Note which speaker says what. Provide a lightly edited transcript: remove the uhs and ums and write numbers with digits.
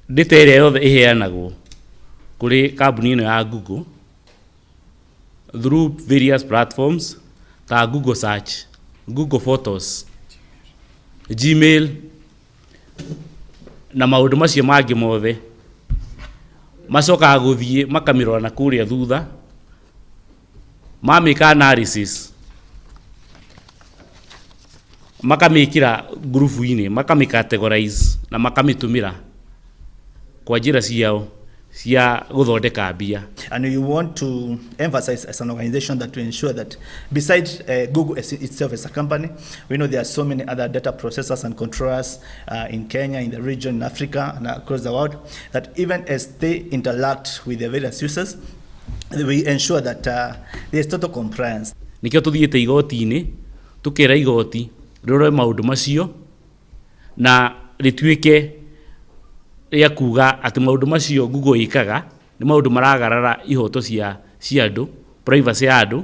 Speaker 1: Data ĩrĩa yothe ĩheanagwo kũrĩ kambuni ĩno ya Google through various platforms ta Google Search, Google Photos, Gmail na maũndũ macio mangĩ mothe, macokaga gũthiĩ makamĩrora na kũrĩa thutha, mamĩka analysis, makamĩkĩra ngurubu-inĩ, makamĩ categorize na makamĩtũmĩra kwa njĩra ciao cia gũthondeka mbia.
Speaker 2: And we want to emphasize as an organization that to ensure that besides Google as itself as a company, we know there are so many other data processors and controllers in Kenya, in the region, in Africa, and across the world, that even as they interact with the various users, we ensure that there is total compliance.
Speaker 1: Nikĩo tũthiĩte igoti-inĩ, tũkera igoti rĩrore maũndũ macio na rĩtuĩke rĩa kuga atĩ maũndũ macio Google ĩkaga nĩ maũndũ maragarara ihoto cia andũ, privacy ya andũ.